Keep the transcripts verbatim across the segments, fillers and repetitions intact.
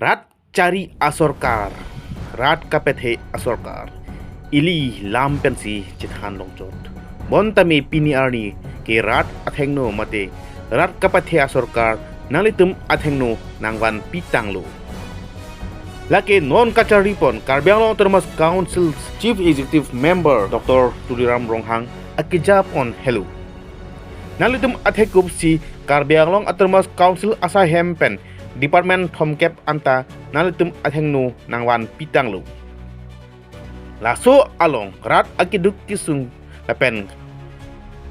Rat chari asorkar, rat kapathe asorkar, ili lam pensi chethan longchot. Bonta me pini arni ke rat athengno mate rat kapathe asorkar nanglitum athengno nangvanpi tanglo. Lake non kacharipon Karbi Anglong Autonomous Council Chief Executive Member Doctor Tuliram Ronghang akejapon helo. Nanglitum athekup si Karbi Anglong Autonomous Council asai hem pen department thomkep anta nanglitum athengno nangvanpi tanglo. Laso along rat akeduk kesung lapen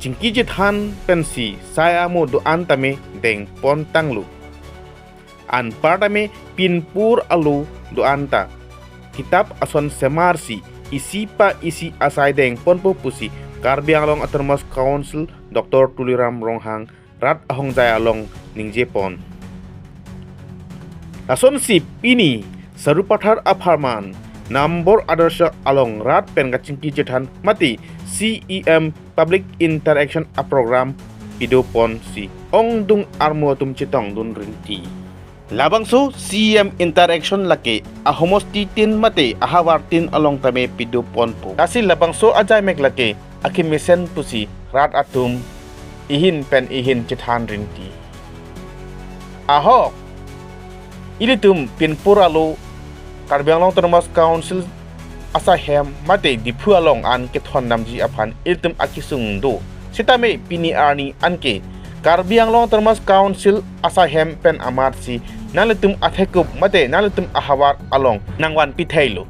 chingki chethan pensi sai amo do-an tame dengpon tanglo. Anparta me pinpur alo do-an ta kitap ason semarsi isi pa isi asai dengponpo pusi Karbi Anglong Autonomous Council Doctor Tuliram Ronghang rat ahongjai along ningjepon. Lasonsi pini Sarupathar apharman Nambor Adarsha along rat pen kachingki chethan mate C E M Public Interaction a program pidoponsi ongdung armu atum chetongdun rinti. Labangso C E M Interaction lake ahomosti tin mate ahavar tin along tame pidoponpo. Lasi labangso ajaimek lake akemesen pusi rat atum ihin pen ihin chethan rinti. Ahok, ilitum pinpur alo Karbi Anglong Autonomous Council asai hem mate Diphu along an kethondamji aphan ilitum akesung do. Sitame pini arni anke Karbi Anglong Autonomous Council asai hem pen amatsi nanglitum athekup mate nanglitum ahavar along nangvanpi thailo.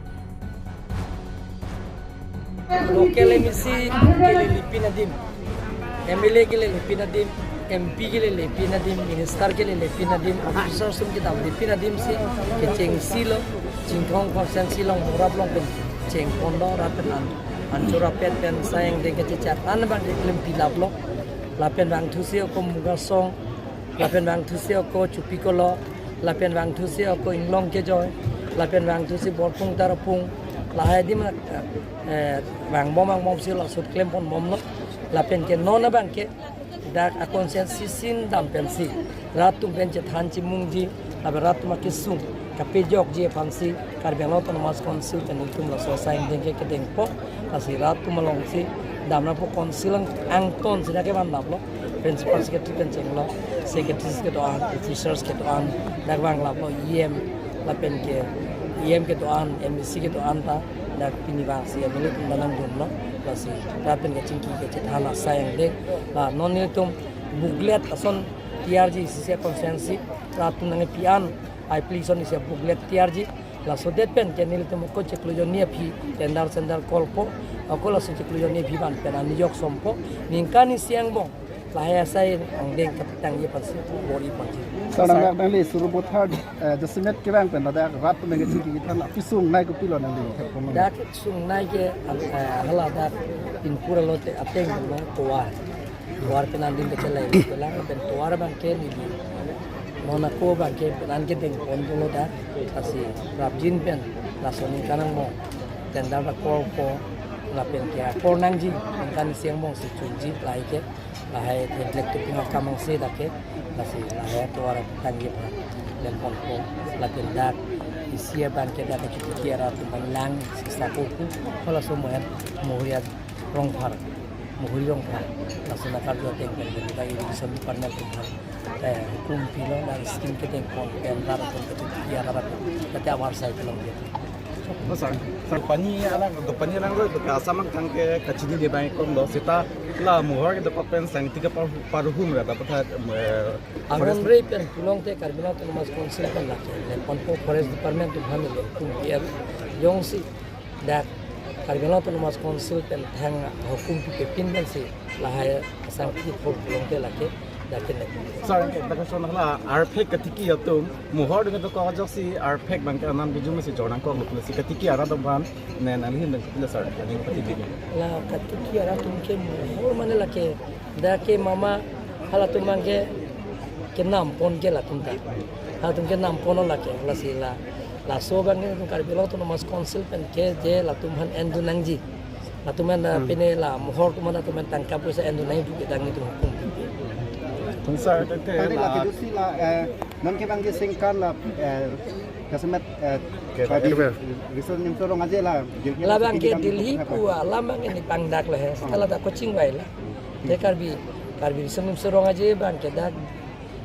Local M A C ke lele pin adim, M L A ke lele pin adim, M P ke lele pin adim, minister ke lele pin adim, officers atum kedam le pin adim si kechengsi lo, Chinthong constituency along Morap along pen chengpon lo, rat pen an, anchor apet pen sai angdeng kachechak an abang ke klempi laplo, lapen vangthusi ako Mugasong, lapen vangthusi ako Chupikolo, lapen vangthusi ako Inglong Kejoi, lapen vangthusi Borpung Tarapung, lahai adim, eh, vangbom vangbomsi laso klempon bomlo, lapen ke non abang ke dak a constituency sin dam pensi rat atum pen chethan chimungji, lapen rat atum akesung kapejokji aphansi Karbi Anglong Autonomous Council pen itum laso asai angdeng ke kedengpo. Lasi rat atum alongsi damra po council ang, angtonsi dak kevan damlo. Principal secretary pen chenglo, secretaries kedo-an, officers kedo-an, dak vang laplo, E M lapen ke E M kedo-an, M A C kedo-an ta dak pini vangsi M L A atum ta nangdunlo. Lasi rat pen kachingki kachethan asai angdeng. La non nelitum booklet ason tiyarji isi isi a constituency, rat atum nangpi an, application isi a booklet tiyarji. Laso det pen ke nelitum ako chiklo jonni aphi tender sender call po, ako laso chiklo jonni aphi van pen anijok sompo, ningkan isi angbong lahai asai angdeng katangji aphansi bor-i ponji. Sir, nang, nangli Sarupathar, eh, jasemet kevang pen ladak rat pen kachingki kethan la, kesung nai kopilo nangli thekpon lo? Dak kesung nai ke, eh, hala dak pinpur alote ateng lo tovar. Tovar pen an adim kachelai lo lang, pen tovar abang ke neli non ako abang ke pen an kedengpon dolo dak, lasi prapjin pen laso ningkan angbong tender ta call po, lapen ke a-call nangji, ningkan isi angbong si chunji, lahai ke, lahai ke black topping akam angse dak ke, lasi lahai tovar tangji aphan dengponpo, lapen dak isi abang ke dak kachikiki arat atum aphan lang sisa koku, halaso mohen Mohori Rongphar, Mohori Rongphar, laso nangkarju ateng pen dak irrigation department atum aphan, eh, hukum pilo, dak scheme kedengpon pen rat atum kachikiki arat atum, kati amar sai kelong dia. Oh, sir. Sir, pani alang, pani alang lo, ka samang thang ke kachinine abang kom lo, seta la Mohor kedokok pen sang tiga par, parhum ra dapat, eh, forest. Angon rei pen pulote Karbi Anglong Autonomous Council pen lake, le ponpo forest department atum aphan le hukum pi-er, jongsi dak Karbi Anglong Autonomous Council pen thang hukum pipepin pensi lahai asang kiti phor pulote lake dak ke ne. Sir, dak ason hala arphek katiki atum, Mohor adung dokok ajoksi arphek abang ke anam kejum si jornang kok luk si katiki arat atum aphan, ne nangli ahin dang kepila, sir, aning pati bigi. La katiki arat atum ke Mohor mane lake, dak ke mama halatum abang ke kenam pon ke latum ta. Halatum kenam pon lo lake, lasi la, laso abang ke latum Karbi Anglong Autonomous Council pen ke je latum aphan endun nangji. Latum aphan, hmm, pine la Mohor atum aphan latum aphan tangka poisa endun nangji pu ke dak nelitum hukum pipe. Sir, tangte tadi la lagi dusi la, eh, non ke abang ke sengkan la, eh, Kasemet, eh, Karbi Riso Nimso Rong Aje la, labang ke Delhi pu alam abang ke nepangdak lo he. Seta ladak coaching vai la. Te Karbi, Karbi Riso Nimso Rong Aje abang ke dak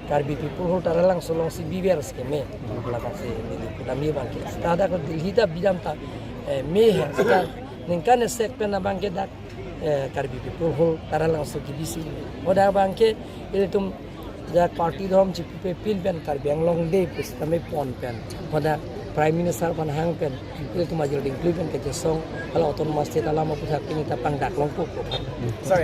Karbi People Hall Taralangso alongsi biver ske me. Labang si Delhi pu alam abang ke. Seta dak Delhi ta bidam ta, eh, me he. Seta ningkan esek pen abang ke dak, eh, Karbi People Hall Taralangso kebisi. Hadak abang ke ilitum dak party dhorom chipupe pin pen Karbi Anglong Day pu sitame pon pen, hadak Prime Minister aphan hang pen, ilitum ajir dingkli pen kachesong, hala Autonomous State alam aphuthak pini ta pangdak longpo pu aphan. Sorry.